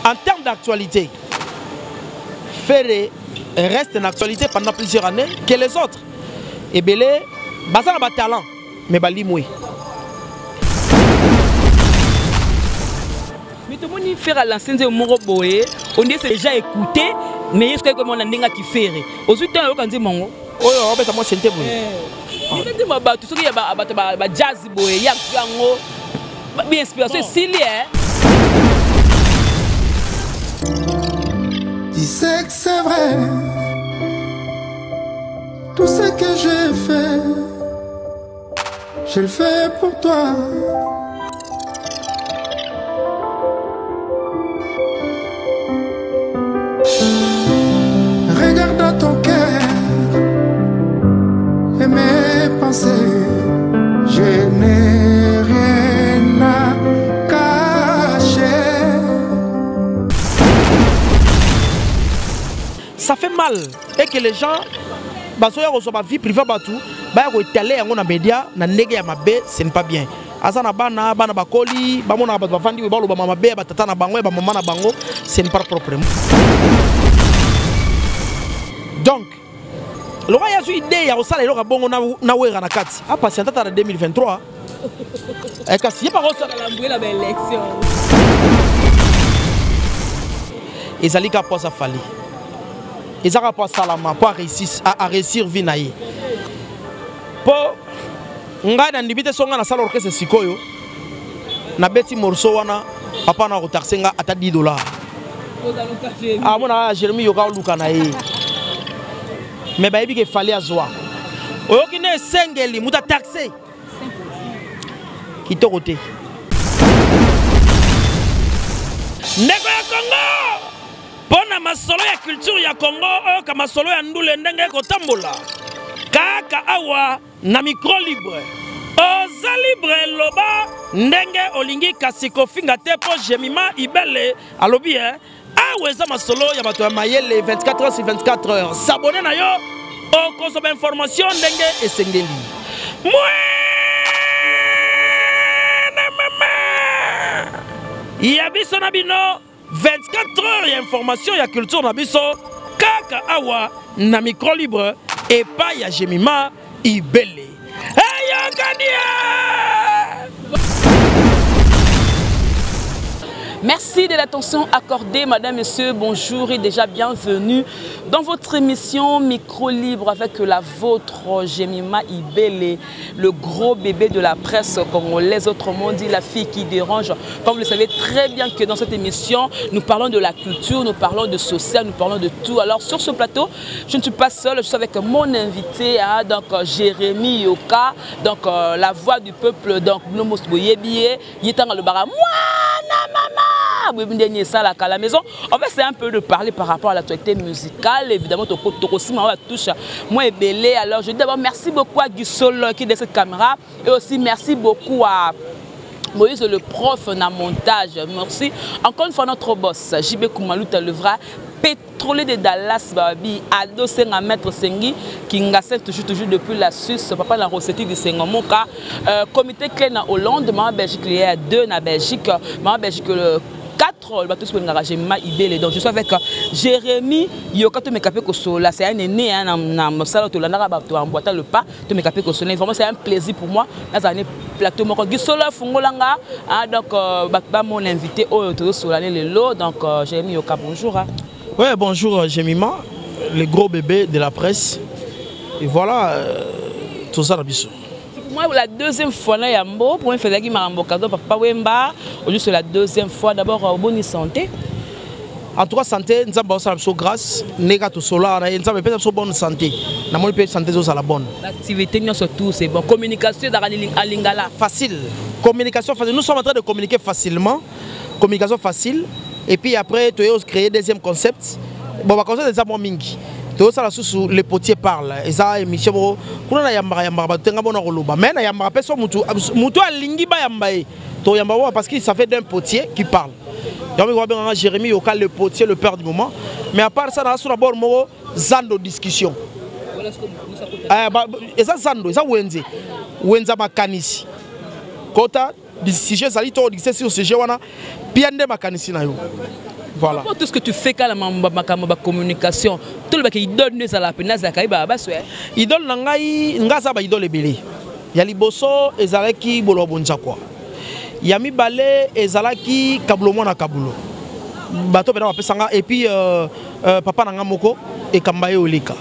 En termes d'actualité, Ferre reste en actualité pendant plusieurs années que les autres. Ebele, baza na ba talent, mais balimwe. Mais tomoni Ferre a lancé nzembo moko boye, on dit c'est déjà écouté, mais ye soki komona ndenge aki Ferre. Ozwi ntango oyoka nzembo yango? Oyo obeta mwa sente boye. Eh. Nzembo ya bato soki ya bato ba jazz boye, ya yango bi inspiration esili eh. Tu sais que c'est vrai, tout ce que j'ai fait, je le fais pour toi. Regarde dans ton cœur et mes pensées. Je n'ai rien à cacher. Ça fait mal et que les gens bazoya kozwa ba vie privée bato baya koetale yango na media na ndenge ya mabe, ce n'est pas bien. Aza na bana, bana bakoli, bamonaka bato bafandi boye, balobama mabe ya batata na bango, ya bamama na bango, ce n'est pas propre. Donc lokola ye azwi idée ya kosala eloko ya bongo na Wera na kati, apatiente ata na 2023. Kasi ye bakosala ezali kaka mpo aza Fally, eza kaka mpo asalama, mpo aréussir vie na ye. Mpo ngai nandimi te, so ngai nasala orchestre sikoyo, nabeti morceau wana, papa na kotaxe nga ata 10 $. Amona Jérémi Yoka oluka na ye, mais bayebi ke Fally azwa. Oyoki nde esengeli moto ataxe kitoko te. Ndeko ya Congo, mpo na masolo ya culture ya Congo, oyoka masolo ya ndule ndenge ekotambola kaka awa na micro libre. Oza libre, loba ndenge olingi, kasi kofinga te, mpo Jemima Ibele alobi e awa eza masolo ya bato ya mayele. 24 heures sur 24 heures, s'abonner na yo, okozwa bainformation ndenge esengeli. Mwana mama ya biso na bino, 24 heures ya information ya culture na biso kaka awa na micro libre epai ya Jemima Ibele. Eyokani. Merci de l'attention accordée, madame, monsieur. Bonjour et déjà bienvenue dans votre émission Micro Libre avec la vôtre, Jemima Ibele, le gros bébé de la presse congolaise, autrement dit la fille qui dérange. Comme vous le savez très bien que dans cette émission, nous parlons de la culture, nous parlons de social, nous parlons de tout. Alors sur ce plateau, je ne suis pas seule, je suis avec mon invité, hein, donc Jérémy Yoka, donc la voix du peuple, donc Nomos Boyebiye, Yetanga le bara, mwana mama, à la maison. En fait, c'est un peu de parler par rapport à l'actualité musicale. Évidemment, toko on touche moi ebele. Alors, je dis d'abord merci beaucoup à Guissol qui est de cette caméra et aussi merci beaucoup à Moïse le prof na montage. Merci encore une fois notre boss JB Koumalouta, le vrai pétrolier de Dallas, Babi Ado Senga, Maître Sengi Kingasen, toujours toujours depuis la Suisse, papa la Rossetti du Sengomoka, comité clé na Hollande, maman Belgique il y a 2 na Belgique, maman Belgique le 4, bato soki olingaka Jemima Ibele. Donc je suis avec Jérémy Yoka, tomeka mpe kosola, c'est un aîné, hein, na mosala tolandaka bato emboîta le pas, tomeka mpe kosola. Vraiment, c'est un plaisir pour moi nazala ne plateau moko Gisolo afungolanga, hein, donc bato ba mon invité oyo tozosola ne lelo. Donc Jérémy Yoka, bonjour, hein. Ouais, bonjour Jemima, le gros bébé de la presse. Et voilà, tout ça, biso. Moi, la deuxième fois, là, Yambo, pour moi, il Marambo Kado, Papa Wemba. Aujourd'hui, c'est la deuxième fois. D'abord, bonne santé. En tout cas, santé, nous avons besoin de grâce. Nega tout cela, nous avons besoin de bonne santé. Nous avons besoin de santé, c'est la bonne. L'activité, nous surtout, c'est bon. Communication dans la Lingala. Facile. Communication facile. Nous sommes en train de communiquer facilement. Communication facile. Et puis après, tu as créé deuxième concept. Bon, bah, concept, c'est ça, moi, mingi. Tu as ça, sous les potiers parlent. Et ça, émission, bon, kuna na yambara, yambara, ba, tenga bona koloba. Mais na yambara, peso mutu, mutu alingi ba yamba ye. To yamba wa, parce qu'il ça fait d'un potier qui parle. Donc, on va bien Jérémy Yoka, le potier, le père du moment. Mais à part ça, dans la bord, moro, zando discussion. Ba, et ça, zando, et ça, wenze. Wenza makanisi. Kota, sujet, ça dit, to discuter sur sujet, wana, piande makanisi na yo. Voilà. Pour tout ce que tu fais kala makambo ba communication, tout le baki idole ne zala pena zaka ba ba swe. Idole na ngai nga za ba idole ebele. Ya liboso ezalaki bolo bonzakwa. Ya mibale ezalaki kabulo mwana kabulo. Bato pena bapesa nga et puis papa na nga moko ekamba ye oleka.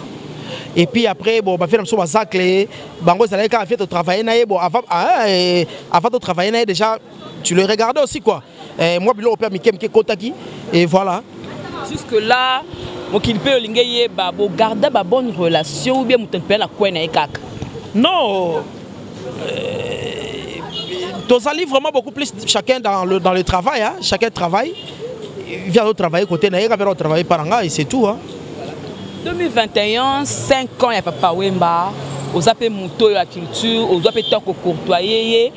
Et puis après bon ba fait na biso ba zacle bango ezalaki kaka fait travailler na ye bon avant ah, avant de travailler na ye déjà tu le regardais aussi quoi. Moi biloko pe mike mike kotaki et voilà. Jusque là mokili pe olinge yeba bo garder ba bonne relation ou bien moto pe na kwe na ye kaka. Non. Tozali vraiment beaucoup plus chacun dans le travail, hein? Chacun travaille. Il vient travailler côté na ye, vient travailler par nga et c'est tout, hein. 2021, 5 ans ya Papa Wemba, oza pe moto ya culture, oza pe temps ko courtoyer ye.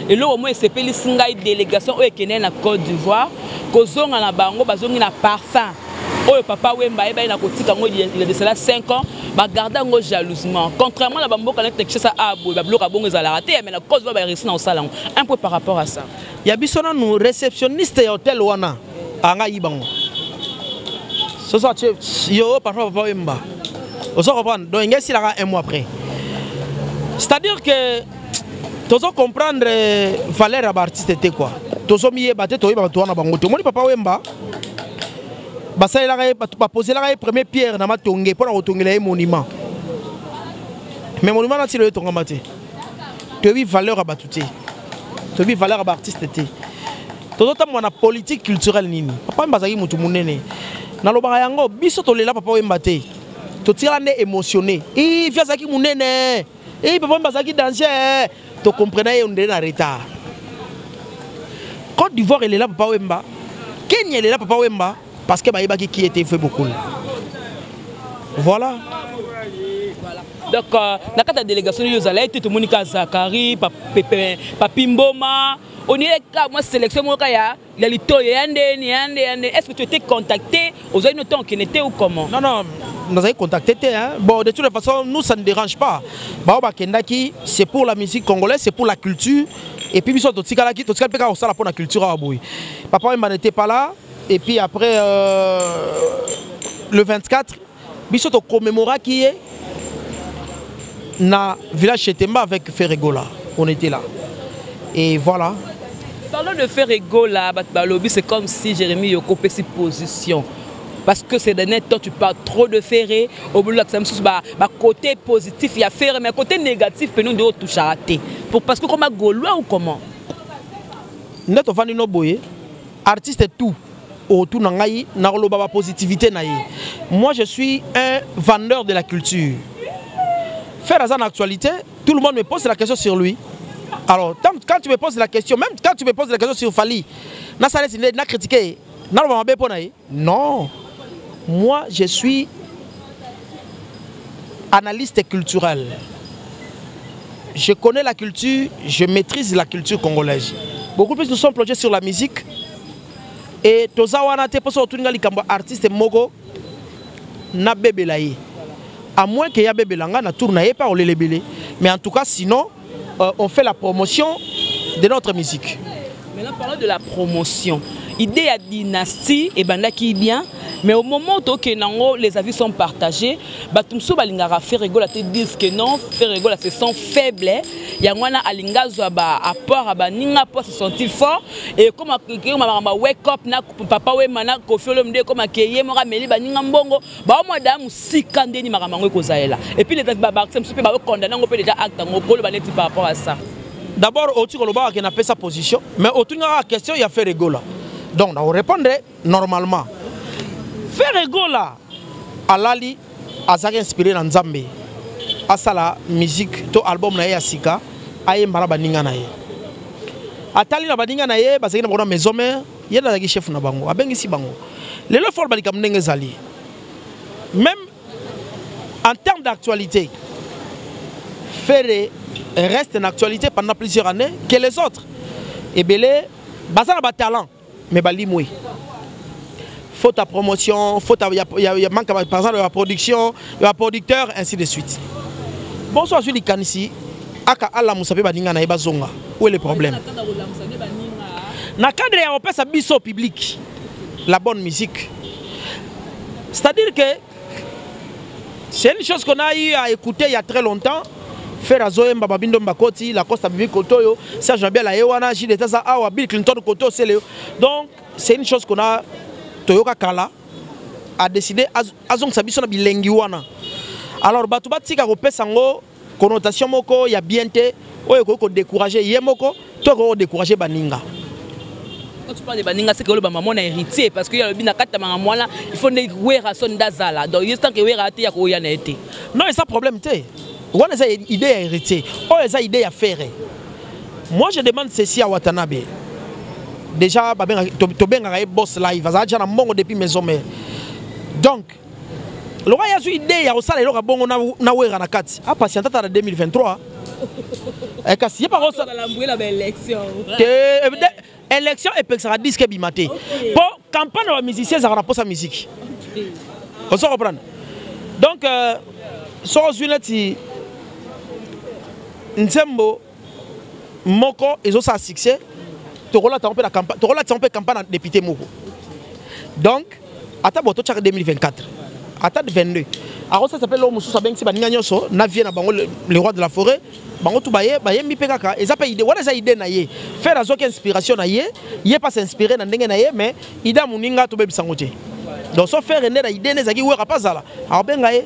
Eloko mo esepelisi ngai délégation oyo ekende na Côte d'Ivoire, kozonga na bango bazongi na parfum. Oyo Papa Wemba ayebaki na kotika yango il y a de cela 5 ans, ba garder yango jalousement. Contrairement na bamboka neti na Kinshasa, ah, boye, ba biloko ya bongo ezalaka te, mais na Côte d'Ivoire, ba réussi na kosala yango. Un peu par rapport à ça. Ya biso nanu réceptionniste ya hôtel wana, anga yiba yango. Ce soir, tu es, yo, parfois, Papa Wemba. Ozo comprendre? Donc, il y a un mois après. C'est-à-dire que tozo comprendre valeur ya ba artiste te quoi. Tozo miyeba te, toyeba bato wana bango te. Omoni Papa Wemba, basalelaka ye, bato baposelaka ye première pierre na matonge mpona kotongela ye monument. Mais monument na tilo etongama te. Toyebi valeur ya bato te. Toyebi valeur ya ba artiste te. Tozotambola na politique culturelle nini? Papa Wemba azalaki motu monene. Nalobaka yango, biso tolela Papa Wemba te. Totikala nde émotionné. Ih, fi azalaki monene. Eh, Papa Wemba azalaki danger. To comprenait ye ndele na retard. Côte d'Ivoire elela Papa Wemba. Kenya elela Papa Wemba parce que bayebaki qui était Feu Bokul. Voilà. Voilà. Donc, na kata délégation yo zala été to monika Zakari, Papi Mboma, on est ka moi sélection moka ya la litoyo ya ndeni ya nde ya nde. Est-ce que tu étais contacté aux autres temps qui n'était ou comment? Non non, nous avons contacté hein. Bon, de toute façon, nous ça ne dérange pas. Ba ba kendaki, c'est pour la musique congolaise, c'est pour la culture. Et puis biso totikala ki totikala peka osala pour la culture à boy. Papa Wemba n'était pas là et puis après le 24 biso to commémora qui est na village Chetemba avec Ferre Gola. On était là. Et voilà. Parlons de Ferre Gola, Balobi, c'est comme si Jérémie Yoko pèse ses positions. Parce que ces derniers temps, tu parles trop de Ferre. Au bout de la semaine, côté positif, il y a Ferre, mais côté négatif, nous devons toucher à rater. Pour, parce que comme un Gaulois ou comment? Nous avons nos boyers, artistes et tout. Autour de ngai, na koloba ba positivité na ye. Moi, je suis un vendeur de la culture. Ferre aza na actualité, tout le monde me pose la question sur lui. Alors, quand tu me poses la question, même quand tu me poses la question sur Fally, na sale sinde, na critiqué, na loba mabe pona ye. Non. Moi, je suis analyste culturel. Je connais la culture, je maîtrise la culture congolaise. Beaucoup plus nous sommes plongés sur la musique. Et toza wana te poso otuninga likambo artiste moko na bebela ye. À moins que ya bebela nga na tourne ye pas olelebele. Mais en tout cas sinon, on fait la promotion de notre musique. Maintenant parlons de la promotion. Idée à dynastie et banda qui bien, mais au moment où ok nango les avis sont partagés, bato mosusu balingaka Ferre Gola te disent que non, Ferre Gola se sent faible. Yango wana alinga zwa ba apport à ba ninga pour se sentir fort et comme que ma ma wake up na papa we mana Koffi Olomide comme que ye mora meli ba ninga mbongo ba mwa da musika ndeni makambo ngo kozayela. Et puis les ba ba mosusu pe ba condamner ngo pe déjà acte ngo kolo ba neti par rapport à ça. D'abord au tiko loba ke na pesa position mais au tunga la question il y a Ferre Gola. Donc on répondre normalement. Ferre Gola alali azaki inspiré na Nzambe. Asala musique to album na ye ya sika ayemba na baninga na ye. Atali na baninga na ye bazaki na bango na maison mère, ye nazaki chef na bango, abengisi bango. Lelo fort balika ndenge ezali. Même en termes d'actualité, Ferre reste en actualité pendant plusieurs années que les autres. Ebele, baza na ba talent, mais balimwe. Faute à promotion, faute à, y a, y a, y a manque, par exemple, de la production, de la producteur, ainsi de suite. Bonsoir, Julie Kanisi. Aka ala musape baninga na yeba zonga. Où est le problème? Na cadre ya opesa biso public. La bonne musique. C'est-à-dire que c'est une chose qu'on a eu à écouter il y a très longtemps. Ferre azoyemba babindo mbakoti, Lacoste abibi kotoyo, Serge Mabiala ye wana, Gilles Taza awa, Bill Clinton koto sele. Donc c'est une chose qu'on a toyoka kala a décidé azongisa biso na bilengi wana. Alors bato batika kopesa ngo connotation moko ya bien te oyo ekoki kodécourager ye moko to ekoki kodécourager baninga. Quand tu parles de baninga, c'est que le maman a héritier parce qu'il y a le bin akata mwana, il faut ne wera son dazala. Donc il tant que wera te ya ko ya na été. Non, eza problème te. Wana eza idée ya héritier. Oyo eza idée ya Ferre. Moi je demande ceci à Watanabe. Déjà tobengaka ye boss live, azala déjà na mbongo depuis maison mère. Donc lokola ye azwi idée ya kosala eloko ya bongo na wera na kati, apatiente ata na 2023. Kasi ye pakosala te élection epekisaka disque ebima te. Po campagne ya bamusicien ezalaka na mposa musique. Ozo comprendre? Donc soki ozwi neti nzembo moko ezosala succès, tokolata mpe na campagne, tokolata mpe campagne na député moko. Donc ata bo totiaka 2024 ata 22, akosala mpe eloko mosusu, abengisi baninga nyonso na vie na bango, le roi de la forêt, bango tu baye bayembi mpe kaka. Eza mpe idée wana, eza idée na ye. Ferre azwaki inspiration na ye, ye mpe s'inspiré na ndenge na ye, mais idée ya moninga tobebisango te. Donc so Ferre nde na idée nde ezalaki wera mpe azala akobenga ye.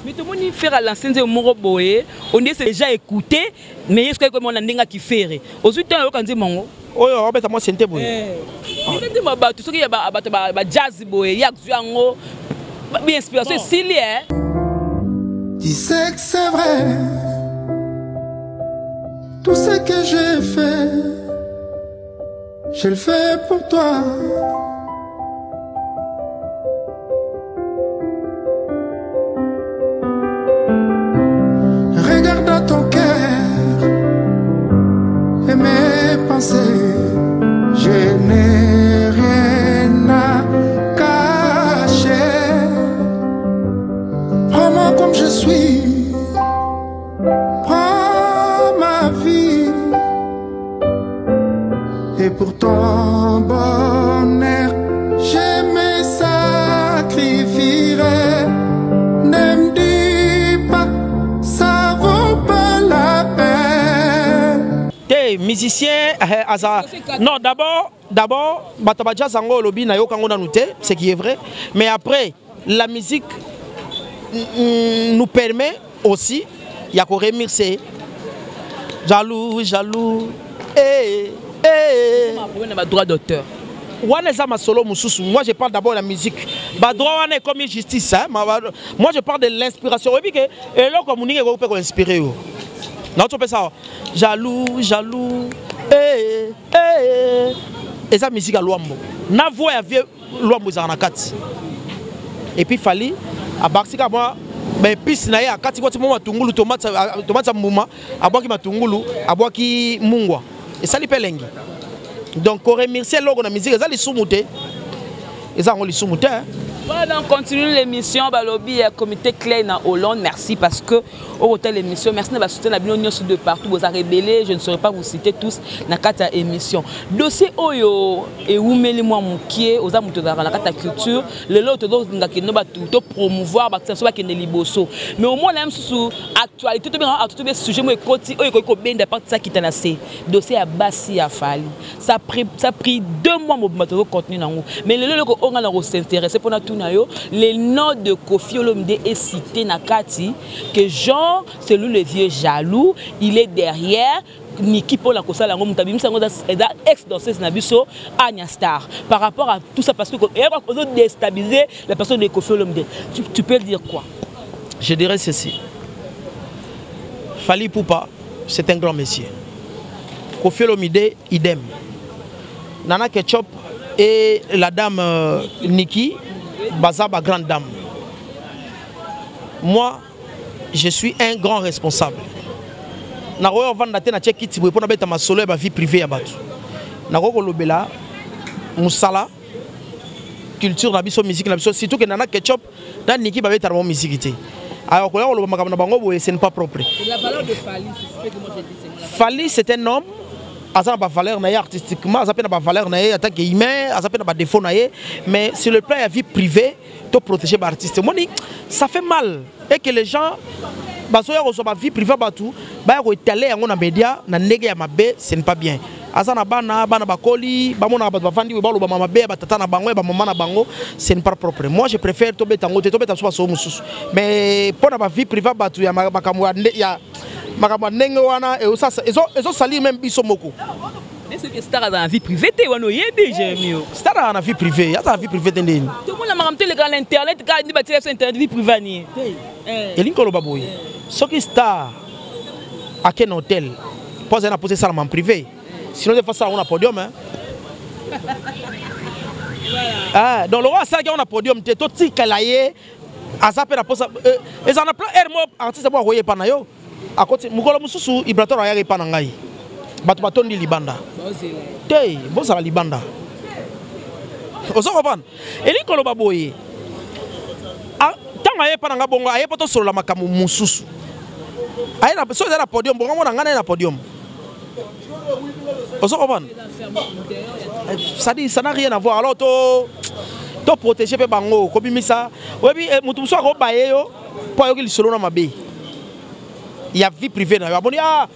Mais tomoni Ferre alancer nzembo moko boye, on dit c'est déjà écouté, mais ye soki komona ndenge akifere ozwi ntango ayoka nzembo yango. Oyo abeta mwa sente boye. Eza nzembo ya bato soki ya bato bajazz boye, ye azwi yango bi inspiration esili. Tu sais que c'est vrai, tout ce que j'ai fait, je le fais pour toi. Regarde dans ton cœur et mes pensées, je n'ai rien à cacher. Prends-moi comme je suis, prends ma vie. Et pour ton bonheur, je me sacrifierai. Ne me dis pas, ça vaut pas la peine. Te musicien aza non, d'abord bato ba jazz yango olobi nayoka yango nanu te, ce qui est vrai, mais après la musique nous permet aussi ya koremixer jaloux jaloux eh, eh. Na badroit d'auteur. Wana eza masolo mosusu. Moi je parle d'abord de la musique. Badroit wana ekomi justice, hein? Moi je parle de l'inspiration. Oyebi ke eloko moninga ekoki mpe koinspire yo nauti opesa jaloux jaloux eh, eh. Eza musique ya Lwambo na voix ya vieux Lwambo ezalaka na kati. Et puis Fally abakisi kaka mwa baépice na ye, akati kwati mwa matungulu, tomate, tomate ya mbuma, abwaki matungulu, abwaki mungwa, esali mpe elengi. Donc koremercier eloko na musique eza lisumu te, eza yango lisumu te. Voilà, donc continue l'émission. Balobi, comité Clay na Hollande, merci parce que au hôtel l'émission, merci de soutien la bino de partout, vous avez rebellé, je ne saurais pas vous citer tous na kata émission. Dossier oyo ewumeli mwa mukie, oza muto na kata culture, le lot do ngakendo ba tout promouvoir ba so ba kende liboso. Mais au moins là même sous actualité to bien actualité bien sujet mo ekoti oyo ko benda parti ça kita na C. Dossier ya basi ya Fally. Ça pris 2 mois mo bato contenu nango. Mais le lelo on a s'intéresser pour tout na yo, le nom de Koffi Olomide est cité na kati que genre c'est lui le vieux jaloux, il est derrière Niki mpo na kosala yango. Moto abimisa yango eza ex danseuse na biso Anya Star. Par rapport à tout ça, parce que ozo déstabiliser la personne de Koffi Olomide, tu peux dire quoi? Je dirais ceci: Fally Ipupa, c'est un grand monsieur. Koffi Olomide, idem. Nana Ketchup et la dame Niki baza ba grande dame. Moi je suis un grand responsable. Nakoki ovanda te natie kiti boye mpo nabeta masolo ya bavie privée ya bato. Nakoki kolobela mosala, culture na biso, musique na biso, surtout ke Nana Ketchup na Niki babetaka bango musique te. Alors koya koloba makambo na bango boye, ce n'est pas propre. La valeur de Fally, c'est ce que moi je dis. Fally, c'est un homme. Aza na bavaleur na ye artistiquement, aza mpe na bavaleur na ye en tant que humain, aza mpe na badéfaut na ye, mais sur le plan ya vie privée, to protéger baartiste. Omoni, ça fait mal et que les gens bazoya kozwa bavie privée bato, baya koétaler yango na média na ndenge ya mabe. Ce n'est pas bien. Aza na bana, bana bakoli, bamonaka bato bafandi boye, balobama mabe ya batata na bango, ya bamama na bango. Ce n'est pas propre. Moi, je préfère tobeta yango te, tobeta biso basolo mosusu, mais mpo na bavie privée bato ya makambo ya makambo ya ndenge wana ezosalir même biso moko. Soki star aza na vie privée te, wana oyebi, Jérémi o. Star aza na vie privée, aza na vie privée te ndeni? Tomona makambo te eleka na internet kaka nde batiela biso internet. Vie privée ani? Elingi koloba boye, soki star ake na hotel mpo azali na mposa esalama en privé, sinon te fasala yango na podium, hein? Ah, donc loko asalaki yango na podium te, totikala ye aza mpe na posa ezala na plan aire mo artiste mo akoyepa na yo akoti. Mokolo mosusu Ibrator ayaka epa na ngai, bato batondi libanda te, bozala libanda. Ozo comprendre? Elingi koloba boye, ntango aye epa na ngai bongo, aye mpo tosolola makambo mosusu. So eza na podium bongo, mona ngai na ye na podium. Ozo comprendre? Ça dit, ça n'a rien à voir. Alors to protéger mpe bango kobimisa. Oyebi, moto mosusu akobaye yo mpo ayoki lisolo na mabe ya vie privée na yo, amoni: "Ah,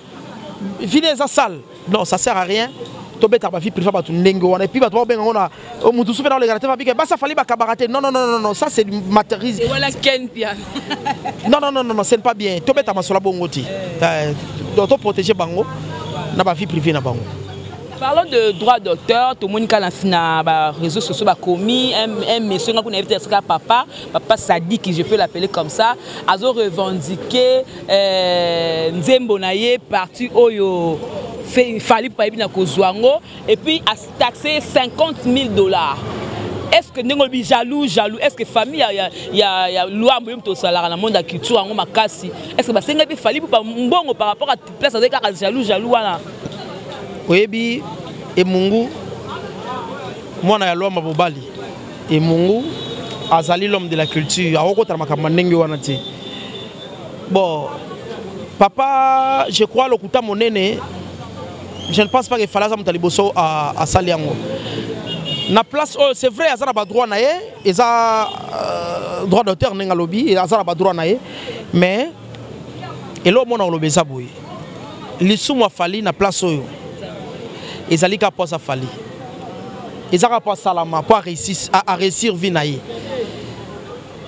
vie eza sale." Non, ça sert à rien tobetaka bavie privée bato ndenge wana. Et puis bato bakobenga ngo na motu mosusu mpe na olekana te, babike basa Fally bakabaka te. Non, non, non, non, non, ça c'est matériel. Wala Ken Piano. Non, non, non, non, non, ce n'est pas bien. Tobeta masolo bongo te. Donc toprotéger bango na bavie privée na bango. Parlons de droit d'auteur. Tomoni kaka na baréseaux sociaux bakomi un monsieur nga kuna yebi te esika papa Sadiki, je peux l'appeler comme ça, azo revendiquer nzembo na ye, parti oyo Fally mpo ayebi na kozwa yango, et puis ataxe 50 000 $. Est ce que ndenge olobi jaloux, jaloux, est ce que famille ya Lwambo, yo moto osalaka na monde ya culture yango makasi, est ce que basengaki mpe Fally mpo mbongo par rapport à place azali kaka jaloux, jaloux wana? Oyebi, Emungu, mwana ya Lwamba mobali, Emungu azali l'homme de la culture, akokotala makambo ya ndenge wana te. Bon, papa, je crois lokuta monene. Je ne pense pas que Fally aza moto ya liboso asali yango na place oyo. C'est vrai, aza na badroit na ye, eza droit d'auteur ndenge alobi, aza na badroit na ye, mais eloko mona koloba eza boye: lisumu aFally na place oyo ezali kaka mpo aza Fally, eza kaka mpo asalama, mpo aréussir vie na ye.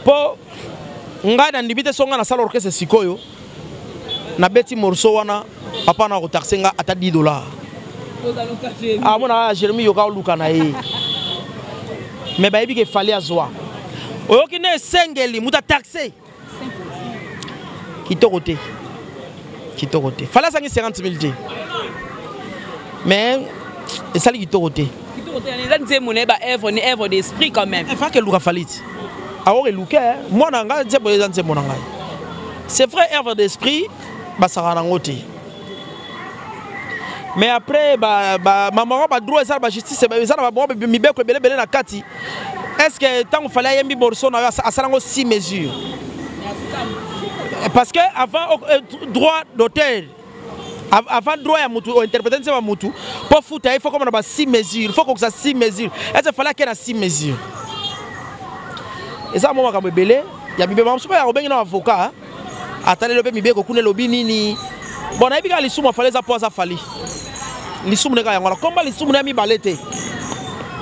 Mpo ngai nandimi te, so ngai nasala orchestre sikoyo, nabeti morceau wana, papa na kotaxe nga ata 10 $. Amona Jérémi Yoka oluka na ye, mais bayebi ke Fally azwa. Oyoki nde esengeli moto ataxe kitoko te, kitoko te. Fally asangi 50 000 te, mais esali kitoko te. Eza nzembo na ye, baœuvre ni œuvre d'esprit quand même. Efaki eluka Fally ti akoki eluke mwana ngai, nzembo eza nzembo na ngai. C'est vrai, œuvre d'esprit basaka nango te, mais après bamama badroit eza na bajustice, eza na babango mibeko ebelebele na kati. Est ce que ntango Fally ayembi morceau na yo, asala yango six mesures? Parce que avant droit d'auteur, avant droit ya mutu ointerprète nzembo ya mutu mpo futa ye, faut komona ba six mesures, faut kokisa six mesures. Est ce Fally ake na six mesures? Eza mwa makambo ebele ya mibeko mosusu mpe ya kobengi na avocat ataleli mpe mibeko kuna elobi nini. Bon, nayebi kaka lisumu aFally eza mpo aza Fally. Lisumu nde kaka yango wana. Komba lisumu na ya mibale te,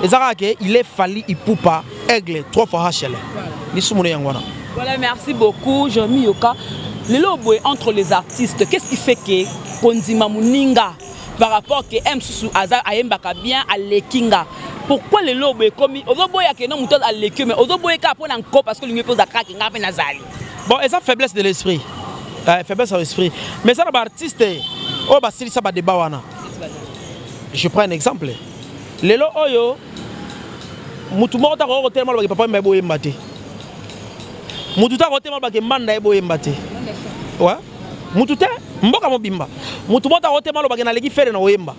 eza kaka ke il est Fally Ipupa, aigle trois fois hl. Lisumu nde yango wana. Voilà, merci beaucoup, Jérémy Yoka. Lelo boye, entre les artistes, qu'est-ce qui fait que kondima moninga par rapport que M susu aza ayembaka bien aleki nga? Pourquoi lelo boye komi ozoboya ke no moto aleki, mais ozoboya kaka mpo na nko, parce que olingi mpe oza kaka nga mpe nazali? Bon, eza faiblesse de l'esprit, faiblesse de l'esprit, mais eza na baartiste oyo basilisa badébat wana. Je prends un exemple: lelo oyo mutu moko taka kotelema alobaki papa mba boyemba te, mutu taka kotelema alobaki mbanda ye boyemba te. Ouais, mutu te, mboka mobimba, mutu moko taka kotelema alobaki naleki Ferre na koyemba,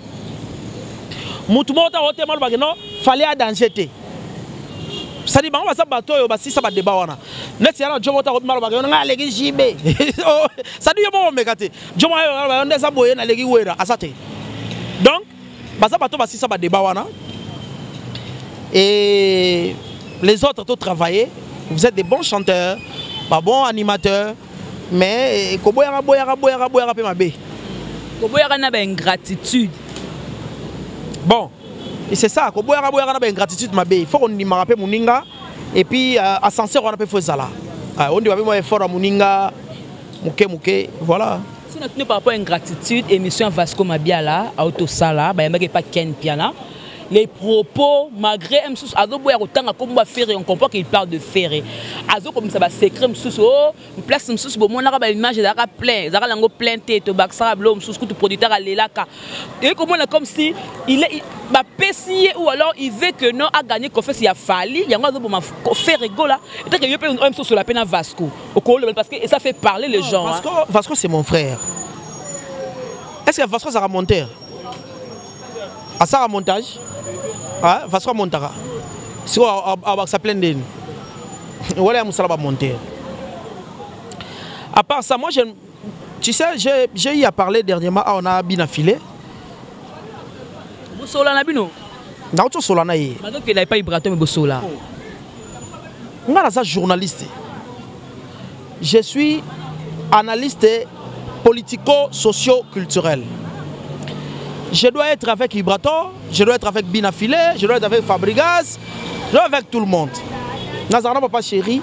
mutu moko taka kotelema alobaki non, Fally a danger te. C'est-à-dire bango baza bato oyo basisa badébat wana. Neti yana jo moko taka kobima alobaki yo ngai aleki JB, c'est-à-dire yo moko omeka te. Jo moko nde eza boye, naleki Wera, aza te. Donc Baza bato basisa ba débat wana. Et les autres to travailler. Vous êtes des bons chanteurs, ba bons animateurs, mais koboyaka boyaka boyaka boyaka pe mabe. Koboyaka na ba ingratitude. Bon, et c'est ça, koboyaka boyaka na ba ingratitude mabe. Il faut qu'on ndimaka pe moninga et puis ascenseur wana pe faut ezala. Ah, on ndima pe mwa effort ya moninga moke moke, voilà. Si on par rapport à ingratitude, émission Vasco Mabiala, Autosala, bayambaki pas Ken Piana. Les propos, malgré mosusu azoboya kotanga kombo ya Ferre, on comprend qu'il parle de Ferre. Azokomisa ba secret mosusu, oh, place mosusu bomonaka ba image ezalaka plein, ezalaka nango plein te, tobakisaka biloko mosusu kutu producteur alelaka. Et komona comme si il est bapesi ye ou alors il veut que non a gagner confiance ya Fally, yango azoboma Ferre Gola, et que yo pe oyo mosusu la peine Vasco. Okoloba parce que ça fait parler les gens. Vasco, hein. Vasco c'est mon frère. Est-ce que Vasco ça monteur? Asala montage? Ah, Vasco montaka. Siko abakisa plein ndeni. Wala ya musala ba monter. À part ça, moi je tu sais, j'ai eu à parler dernièrement ah, on a bien affilé. Bosola na bino? Nauti osola na ye. Bazokela epai Ibrator me bosola. Nga naza journaliste. Je suis analyste politico-socio-culturel. Je dois être avec Ibrator, je dois être avec Bina Filet, je dois être avec Fabregas, je dois être avec tout le monde. Nazarana Papa Chéri,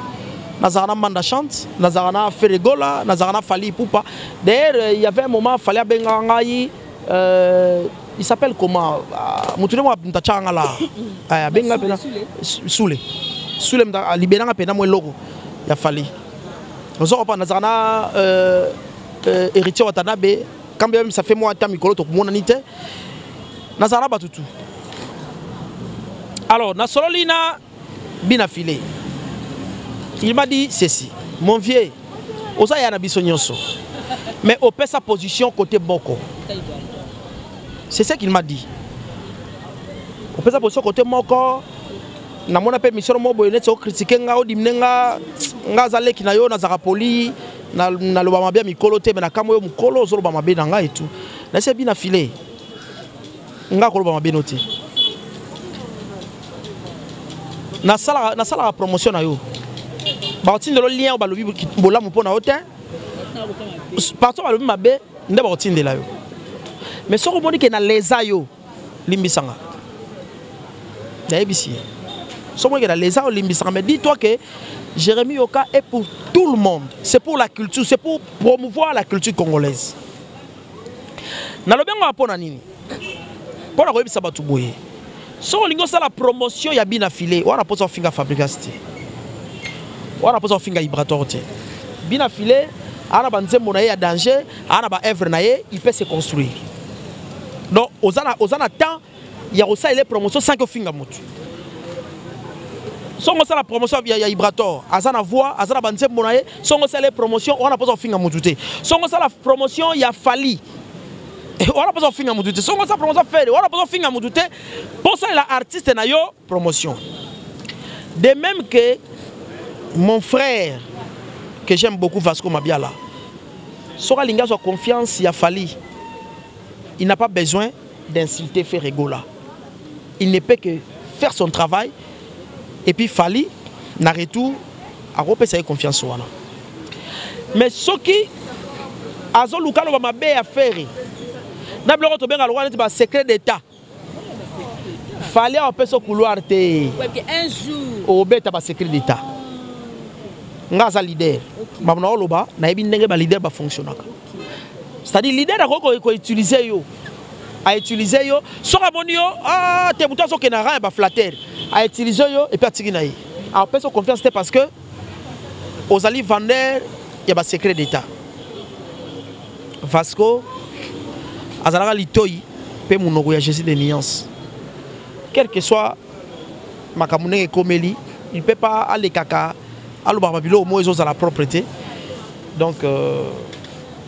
Nazarana Manda Chante, Nazarana Ferre Gola, Nazarana Fally Ipupa. D'ailleurs, il y avait un moment, Fally abenga ngai, il s'appelle comment? Mutu mo mtachanga la. Abenga pena Soule. Soule mta libéranga pena mo eloko ya Fally. Ozo comprendre Nazarana héritier Watanabe, quand même ça fait moi temps mikolo to mona ni te. Nazarana batutu. Alors, na sololina bina filé. Il m'a dit ceci, mon vieux, oza ya na biso nyonso. Mais opesa position côté boko. C'est ce qu'il m'a dit. Opesa position côté moko. Na mona pe mission mo boye neti o critiquer nga o dimne nga nga zaleki na yo na zaka poli na na loba mabe mikolo te mais na kamo yo mukolo ozo loba mabe na nga et tout. Na se bina filé. Nga ko loba mabe no te. Na sala na sala promotion na yo. Ba otindelo lien ba lobi bolamu pona yo te. Partout ba lobi mabe nde ba otindela yo. Mais soko moni ke na leza yo limbisanga. Nayebisi. Soko moni ke na leza yo limbisanga, mais dis-toi que Jérémie Yoka est pour tout le monde. C'est pour la culture, c'est pour promouvoir la culture congolaise. Nalobi yango pona nini? Pona koyebisa bato boye. Soko olingi osala promotion ya bina filé, wana posa ofinga Fabregas te. Wana posa ofinga Ibrator te. Bina filé, ana ba nzembo na ye ya danger, ana ba œuvre na ye, il peut se construire. Donc ozana temps ya kosalela promotion sans que ofinga motu. Songo sala promotion ya Ibrator, aza na voix, aza na ba nzembo na ye, songo sala promotion, wana posa ofinga motu te. Songo sala promotion ya Fally. Wana posa ofinga motu te. Songo sala promotion Ferre, wana posa ofinga motu te. Posa la artiste na yo promotion. De même que mon frère que j'aime beaucoup Vasco Mabiala, soka linga so confiance ya Fally, il n'a pas besoin d'insulter Ferre Gola. Il ne peut que faire son travail et puis Fally na retour a repesa ye confiance wana. Mais soki azoluka loba mabe ya Ferre na biloko tobenga lokola neti ba secret d'état, Fally apesa couloir te. Ouais, que un jour obeta ba secret d'état. Nga aza leader. Ba na oloba nayebi ndenge ba leader ba fonctionnaka. C'est-à-dire leader akoki ko utiliser yo. A utiliser yo, soka moni yo, ah, te buta soke na rang ba flatteur. A utiliser yo et puis atiki na ye. A pesa confiance te parce que ozali vendeur ya ba secret d'état. Vasco azalaka litoi pe monoko ya Jésus de nuance. Quel que soit makambo ndenge ekomeli, il peut pas aller kaka aloba ba biloko mo ezozala propreté. Donc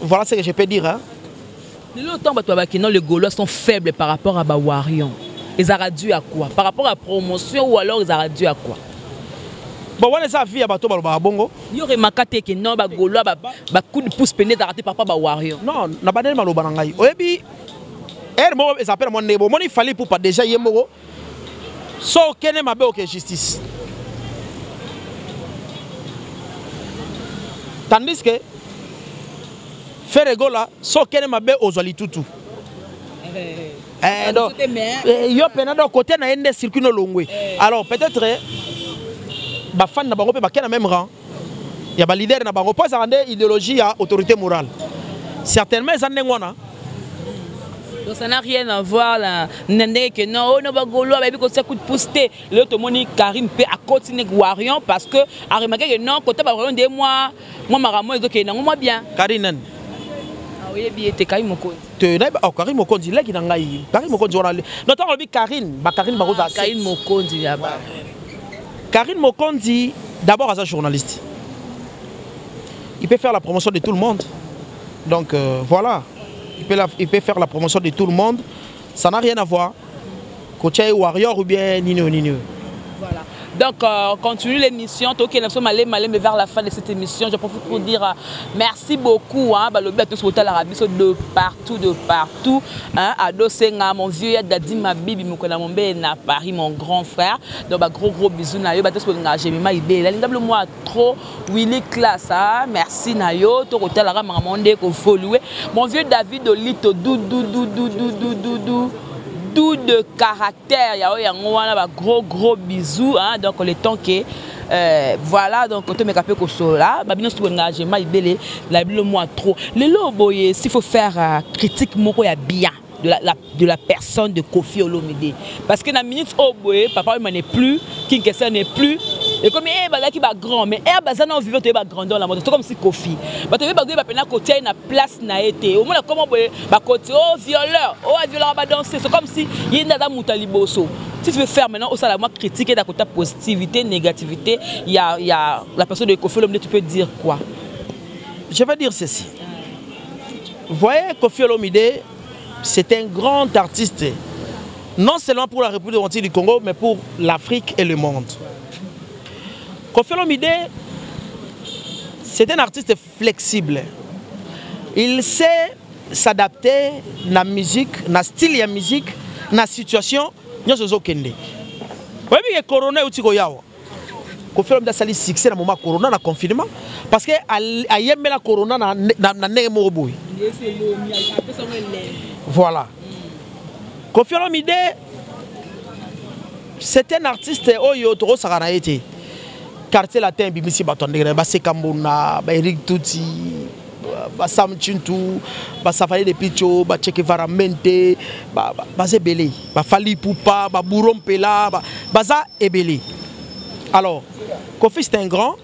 voilà ce que je peux dire, hein. Lelo autant bato babaki non, les Gaulois sont faibles par rapport à ba Warriors. Ils auraient dû à quoi? Par rapport à promotion ou alors ils auraient dû à quoi? Bon, wana eza vie ya bato balobaka bongo. Yo remarka te que non, ba Gaulois, ba coup de pouce pene raté par rapport à ba Warriors. Non, na bandeli maloba na ngai. Oyebi Ere moko eza mpe na mwa ndenge bomoni Fally Ipupa déjà ye moko so okende mabe oke justice. Tandis que Ferre Gola so okende mabe ozwa litutu. Eh, donc, eh, yo pena donc côté na ye nde circuit no longwe. Alors peut-être eh, ba fan na bango pe bakena même rang. Ya ba leader na bango po ezalaka nde idéologie ya autorité morale. Certainement eza ndenge wana. Donc ça n'a rien à voir là. Ndenge que non, oh non ba Gaulois ba ko coup de pouce te. Le to moni Karim pe a continuer Warrior parce que a remarqué que non côté ba Warrior de moi moi maramo ezo ke nango moi bien. Karine nani? Ah oyebi ete Karine Mokonzi. Te na oh Karine Mokonzi leki na ngai. Karine Mokonzi wana. Non tango lobi Karine, ba Karine ba koza. Karine Mokonzi ya ba. Karine Mokonzi d'abord aza journaliste. Il peut faire la promotion de tout le monde. Donc voilà, il peut faire la promotion de tout le monde. Ça n'a rien à voir. Kotia warrior ou bien nino nino. Voilà. Donc, on continue l'émission. Ok, nous sommes allés, allés, mais vers la fin de cette émission, je profite pour dire merci beaucoup. Hein, balobi à tous l'Arabie, de partout, de partout. Hein, à Dosenga, mon vieux Dadi Mabibi, Mokona Mombe, na Paris, mon grand frère. Donc, bah, gros, gros bisous. Na yo, bah, tous Jemima Ibe. La linga moi trop, Willy Classe, hein, merci na yo. To hôtel l'Arabie, maman, ko voluer. Mon vieux David Olito, dou, dou, dou, dou, dou, dou, dou, dou. Doux de caractère, ya oyo yango wana ba gros gros bisous, hein, donc le temps que voilà, donc to meka pe kosola ba bino soki engagement ibele la bilo moi trop lelo boye s'il faut faire critique moko ya bien de la personne de Koffi Olomide parce que na minute oyo boye papa oyo n'est plus King Kester n'est plus et comme eh bazaki ba grand mais eh bazana vivre to ba grandeur la moto c'est comme si Koffi ba to ba ba pena kotia na place na été au moins comment boye ba koti oh violeur oh violeur ba danser c'est comme si yenda da muta liboso. Si tu veux faire maintenant au salaire moi critiquer d'un côté positivité négativité il y a la personne de Koffi Olomide, tu peux dire quoi? Je vais dire ceci. Vous voyez Koffi Olomide, c'est un grand artiste, non seulement pour la République démocratique du Congo, mais pour l'Afrique et le monde. Koffi Olomide, c'est un artiste flexible. Il sait s'adapter à la musique, à la style de la musique, à la situation. Nous sommes au Kende. Vous voyez que Corona est au Yawa. Koffi Olomide a sali succès dans le moment Corona, dans le confinement, parce que a yembe la Corona na, na, na ndenge moko boye. Voilà. Koffi Olomide, c'est un artiste oyo tokosaka na ye te. Quartier latin bimisi bato ndenge na ye, ba Seka Mbona, ba Eric Tuti, ba Sam Tshintu, ba Safari de Picho, ba Che Guevara Mente, ba ebele, ba Fally Ipupa, ba Bouro Mpela, baza ebele. Alors, Koffi c'est un grand.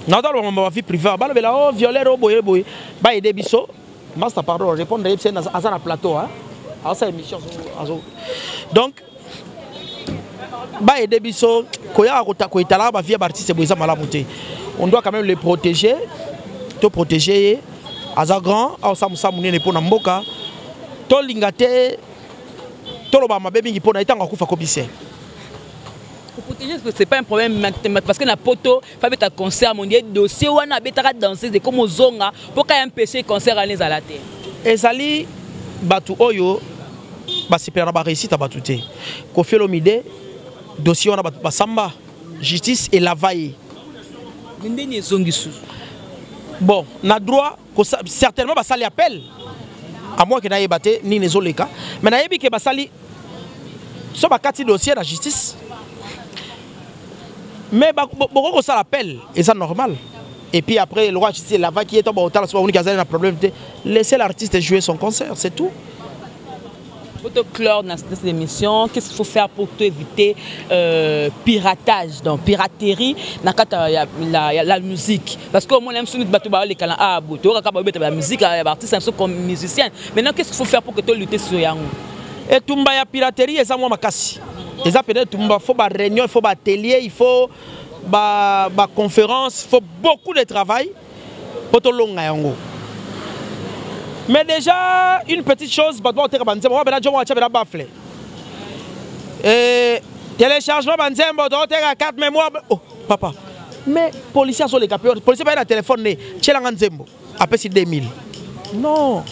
Dans le moment vie privée, ba lobela oh violeur oh boye boye, ba aider biso. Master pardon, répondre c'est aza na plateau hein. Alors ça émission azo. Donc ba aider biso koya ko ta ko etala ba vie artiste boza malamu te. On doit quand même les protéger, to protéger aza grand, aw sa musa munene pona mboka. To lingate to loba mabe mingi pona etanga kufa kobise. Pour protéger, c'est pas un problème parce que na poto, faut mettre un concert mondial dossier wana betaka danser de comme zonga pour qu'un empêcher concert aller à la terre. Ezali batu oyo ba sipela ba réussite batu te. Koffi Olomide dossier wana batu basamba justice et la vaille. Ndeni ezongi sous. Bon, na droit certainement basali appel à moi que na yebate ni nezoleka mais na yebi ke basali so bakati dossier la justice mais boko ko sala appel et ça normal et puis après le roi justice la va qui est au tala so ba qui a un problème laissez l'artiste jouer son concert, c'est tout. Pour te clore dans cette émission, qu'est-ce qu'il faut faire pour éviter piratage, donc piraterie dans la, la musique? Parce que moi, même si nous battons les canaux, ah, bon, tu vois, quand on la musique, il y a artiste, comme musicien. Maintenant, qu'est-ce qu'il faut faire pour que tu luttes sur Yango? Et tumba ya piraterie, et ça moi makasi. Et ça peut-être tumba, faut ba réunion, il faut ba atelier, il faut ba, ba conférence, il faut beaucoup de travail pour te longa yango. Mais déjà, une petite chose, bah, bon, t'es comme ça, moi, ben, je vais te baffler. Et téléchargement, ben, c'est bon, t'es à carte mémoire, oh, papa. Mais policiers sont les capteurs, policiers, ben, téléphone, né, tchè la nzembo, après c'est 2000. Non.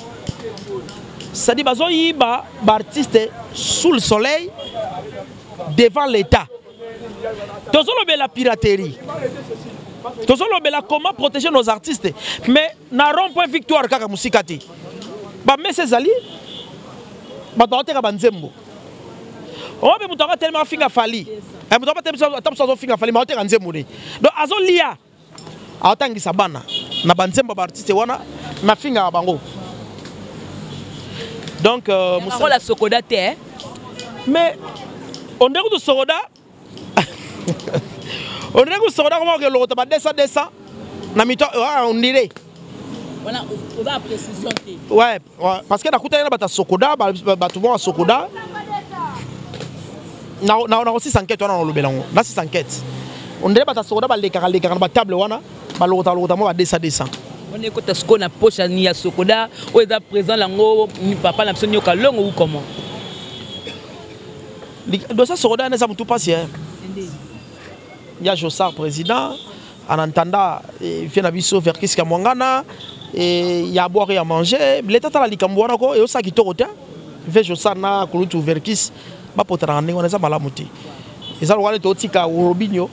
C'est-à-dire bazoyiba baartiste sous le soleil devant l'état. Tozolobela piraterie, tozolobela comment protéger nos artistes, mais na rond point Victoire kaka mosika te, bamesa ezali, bato baoteka banzembo. Oyo mpe moto yango atelema afinga Fally, moto yango ata mosu azofinga Fally, ma aoteka nzembo ne, donc azolia, aotangisa bana na banzembo ya baartiste wana, mafingaka bango. Donc Mosala Sokoda te, eh? Mais ondeki kutu Sokoda, ondeki kutu Sokoda koma okelokota ba 200 200 na mito, on dirait. Voilà, oza précision te. Ouais, parce que nakutani na bato ya Sokoda, bato moko ya Sokoda na kosisa enquête wana, nalobela yango, nasisa enquête. On dirait bato ya Sokoda balekaka lekaka na batable wana, balokota lokota mwa ba 200 200. Wana ekota sikoyo na poche ni ya Sokoda oyo eza présent yango papa na biso Nyoka Longo ou comment? Dossier Sokoda wana eza motu mpasi ya Josar président en entendant vie na biso Verckys Kamwangana ya boire, ya manger. Leta, tala likambo wana ko eyosala kitoko te. Ve Josar na kulutu Verckys bapotanaka ndenge wana, eza malamu te. Eza lokola neti otika Robinio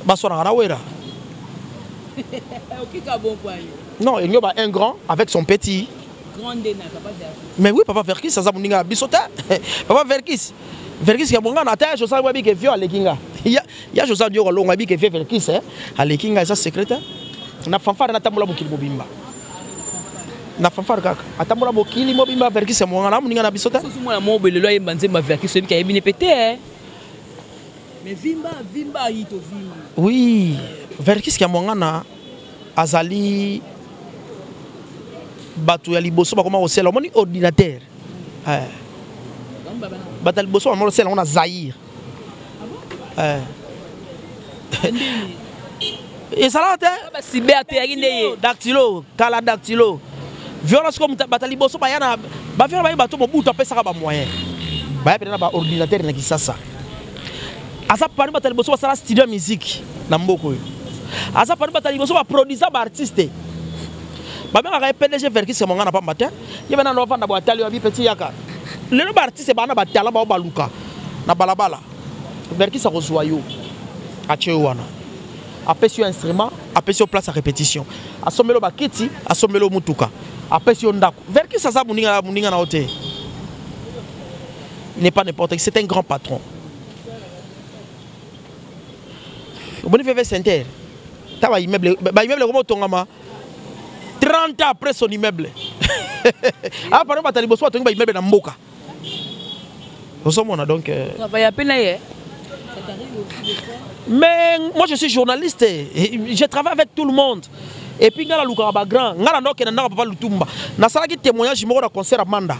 baswanaka na Wera. Non, elingi ba un grand avec son petit. Mais oui, papa Verckys aza moninga na biso te. Papa Verckys, Verckys Kamwangana, ata ya Josar wabi ke vieux aleki nga. Ya Josar Diogo Longo abi ke vieux Verckys aleki nga, eza secret te. Na fanfare natambola mokili mobimba, na fanfare kaka atambola mokili mobimba. Verckys Kamwangana moninga na biso te. Soki mwana moko boye lelo ayemba nzembo ya Verckys, oyebi ayebi ne pe te, mais vimba vimba ayi to vimba. Oui, Verckys Kamwangana azali bato ya liboso bakoma kosala, omoni, ordinateur. Bato ya liboso bakoma kosala yango na Zaire. Ezalaka te. Bacyber te, yaki nde ye. Dactylo, kala dactylo violence sikoyo. Bato ya liboso baya na baviolence, bayi bato Mobutu apesaka bamoyen, baya pene na baordinateur na Kisasa. Aza parmi bato ya liboso basala studio ya musique na mboka oyo. Aza parmi bato ya liboso baproduisa baartiste. Babengaka ye PDG Verckys Monga na pamba te. Ye bana na bafanda boye, atali abi: "Petit, yaka." Lelo baartiste baa na batalent bao baluka na balabala, Verckys akozwa yo, atie yo wana, apesi yo instrument, apesi yo place ya répétition, asombeli yo bakiti, asombeli yo mutuka, apesi yo ndako. Verckys aza moninga, moninga na yo te. Il n'est pas n'importe qui, c'est un grand patron. Omoni veve center ta baimmeuble, baimmeuble ekoma otongama 30 ans après son immeuble. Ah pardon, bato ya liboso batongi baimmeuble na mboka, ozomona. Donc Travaille mpe na ye. Mais moi, je suis journaliste et je travaille avec tout le monde. Et puis nga nalukaka bagrand. Nga na ndokende ndaka papa Lutumba, nasalaki témoignage moko na concert ya Manda.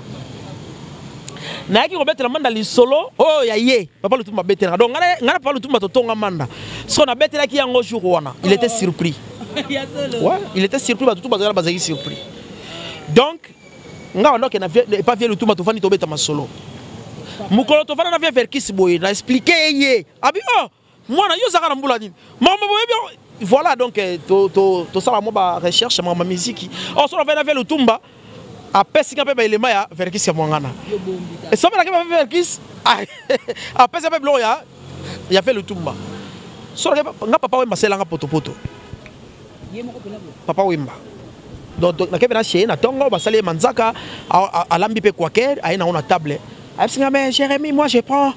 Nayaki kobetela Manda lisolo oyo ya ye papa Lutumba abetelaka. Donc nga na papa Lutumba totonga Manda. So nabetelaki yango jour wana, il était surpris. Ouais, il était surpris. Bato tu bazalaki, bazalaki surpris. Donc nga banda okende epa vieux Lutumba, tofandi, tobeta masolo. Mokolo tofanda na vieux Verckys boye, na expliquer ye, abi: "Oh mwana, yo ozalaka na mbula nini? Makambo boyebi." Voilà, donc tosala mwa barecherche, makambo ya miziki. Or so nafai na vieux Lutumba, apesi nga mpe baelema ya Verckys ya Mwangana. Esomelaki mpe Verckys, apesi mpe biloko ya vieux Lutumba. So nga papa Wemba asalelanga potopoto, papa Wemba. Donc nakei mpe na chez na ntongo, basali ye manzaka, alambi mpe kwaker, aye nango na table, ayebisi nga: "Mais Jérémy, moi je prends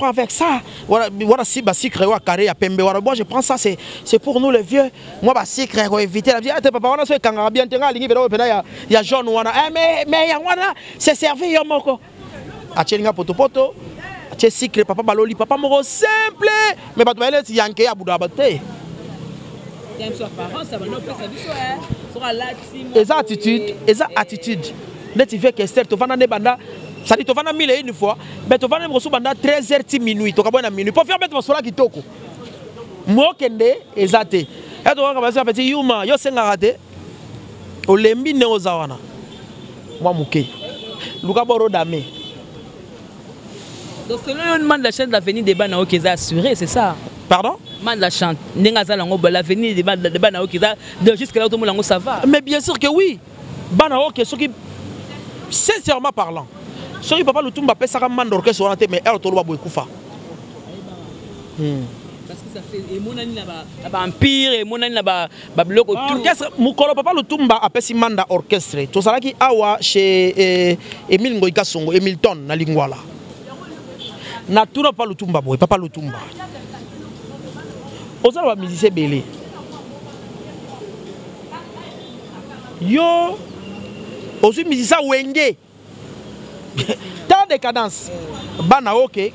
avec ça." Voilà, voilà, si basucre oyo carré ya pembe wana, "Moi je prends ça, c'est pour nous les vieux." Moi basucre koéviter la ate papa wana so ekangaka bien te. Nga alingi pena oyo pena ya jaune wana. Eh, mais yango wana c'est servi yo moko. Atieli nga potopoto, atie sucre. Papa baloli, papa moko simple, mais bato bayeli neti yanke ya budaka bato te. Eza attitude, eza attitude neti vieux Kester. Tovanda nde banda sadi, tovanda mille et une fois, mais tovanda mosusu banda 13 heures ti minuit, tokaboya na minuit po fier bete masola kitoko. Mokende eza te ya tokaka basi apeti yuma. Yo osengaka te, olembi ndenge oza wana mwa moke, luka boro dame. Donc selon yo, Manda Chante, l'avenir de bana oyo eza assuré, c'est ça? Pardon? Manda Chante, ndenge aza nango, l'avenir de bana oyo eza, jusque là otomona yango, ça va? Mais bien sûr que oui. Bana oyo soki Sincèrement parlant, soki papa Lutumba apesaka manda orchestre wana te, mais heure toloba boye ekufa. Parce que ça fait emonani na ba empire, emonani na ba biloko tout. Orchestre mokolo papa Lutumba apesi manda orchestre, tozalaki awa chez Emile Ngoyi Kasongo, Emilton na Lingwala. Natuna papa Lutumba boye: "Papa Lutumba, oza na bamusicien ebele, yo ozwi musicien Wenge, tala décadence, bana oke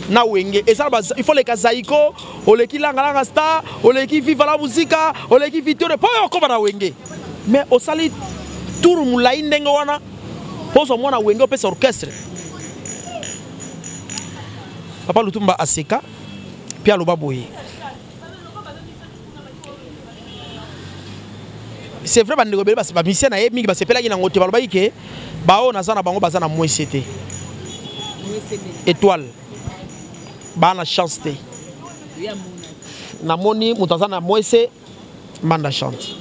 na Wenge eza, il faut leka Zaiko, oleki Langalanga Star, oleki Viva la Musica, oleki Victoire mpo oyo okóma na Wenge. Mais osali tour molai ndenge wana mpo ozwa mwana Wenge opesa orchestre." Papa Lutumba aseka mpe aloba boye: "C'est vrai, bandeko ebele, bamusicien na ye mingi basepelaki nango te. Balobaki ke baoyo naza na bango baza na mwese te, étoile, baa na chance te. Namoni moto aza na mwese, Manda Chante."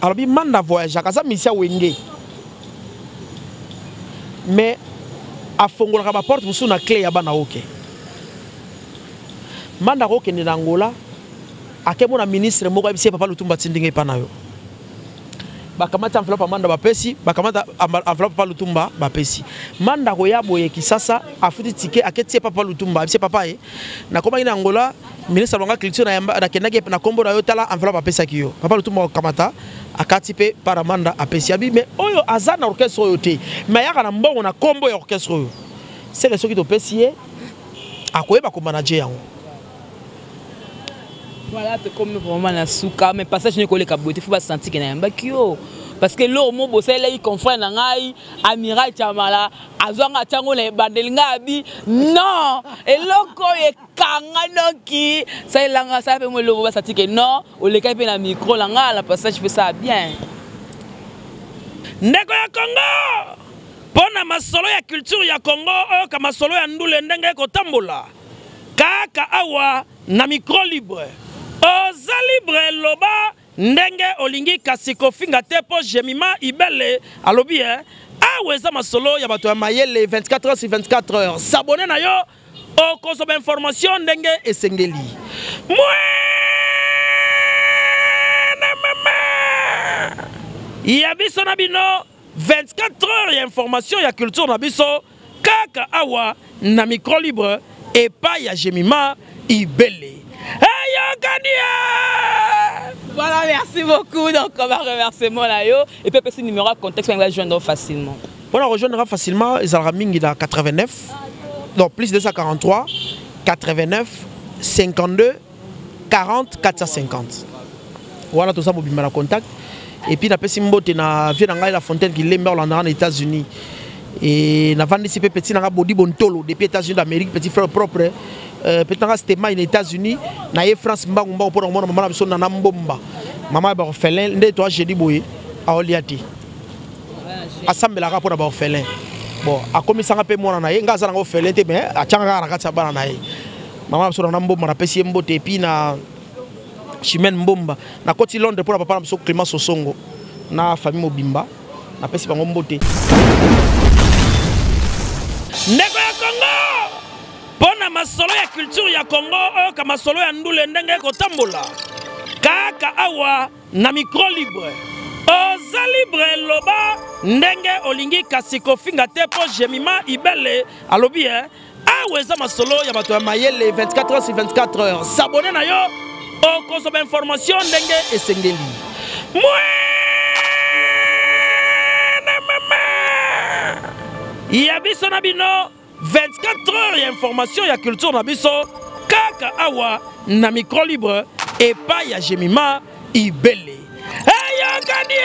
Alobi Manda voyageaka, aza musicien Wenge, mais afongolaka baporte mosusu na clé ya bana. Oke Manda akokende na Angola, akemona ministre moko, ayebisi ye: "Papa Lutumba atindi ngai epa na yo." Bakamati enveloppe ya Manda, bapesi. Bakamata enveloppe papa Lutumba, bapesi Manda. Koya boye Kisasa, afuti ticket, aketi ye papa Lutumba, ayebisi ye: "Papa, ye nakomaki na Angola, ministre alonga culture, nakendaki na nkombo na yo, tala enveloppe apesaki yo." Papa Lutumba akamata, akati mpe para Manda, apesi. Abi: "Mais oyo aza na orchestre oyo te, mais ayaka na mbongo na nkombo ya orchestre oyo. Seke soki topesi ye, akoyeba komanager yango." Voilà, tokomi vraiment na suka, mais passage ne koleka boye te. Fo basanti ke nayambaki yo, parce que loro mo bosalelaki confrère na ngai Amiral Chamala, azwanga ntango na ebandeli. Ngai abi non, eloko oyo ekanga noki salelanga, sala mpe mo eloko basanti ke non, olekaki mpe na micro na ngai na passage mpe sala bien. Ndeko ya Congo, mpo na masolo ya culture ya Congo, oyoka masolo ya ndule ndenge ekotambola kaka awa na micro libre. Oza libre, loba ndenge olingi, kasi kofinga te, mpo Jemima Ibele alobi e awa eza masolo ya bato ya mayele 24 heures sur 24 heures. S'abonner na yo, okozwa bainformation ndenge esengeli. Mwene mama ya biso na bino, 24 heures ya information ya culture na biso kaka awa na micro libre epai ya Jemima Ibele. Eyokani. Voilà, merci beaucoup. Donc, on va remerciement là yo. Et puis, petit numéro à contact, on va joindre facilement. Pour la rejoindre facilement, ils mingi dans 89, donc plus 243, 89, 52, 40, 450. Voilà, tout ça, pour bien contact. Et puis, napesi mbote na vieux na ngai La Fontaine Kilembe, olandaka na États-Unis. Et navandisi mpe petit nanga Bodi Bontolo depuis États-Unis d'Amérique, petit frère propre, petit nanga Stema na États-Unis, na ye France mbangu mbangu mpona komona mama na biso Nana Mbomba, mama ya baorphelin. Nde toa jeudi boye aolia te, asambelaka mpona baorphelin. Bon, akomisanga mpe mwana na ye. Nga aza nanga orphelin te, mais atianga kaka na kati ya bana na ye. Mama na biso Nana Mbomba, napesi ye mbote. Et puis na Chimene Mbomba, nakoti Londres mpona papa na biso Clément Sosongo na famille mobimba, napesi bango mbote. Ndeko ya Congo, mpo na masolo ya culture ya Congo, oyoka masolo ya ndule ndenge ekotambola kaka awa na micro libre. Oza libre, loba ndenge olingi, kasi kofinga te, mpo Jemima Ibele alobi e awa eza masolo ya bato ya mayele 24 heures sur 24 heures. S'abonner na yo, okozwa bainformation ndenge esengeli. Mwene mama ya biso na bino, 24 heures ya information ya culture na biso kaka awa na micro libre epai ya Jemima Ibele. Eyokani.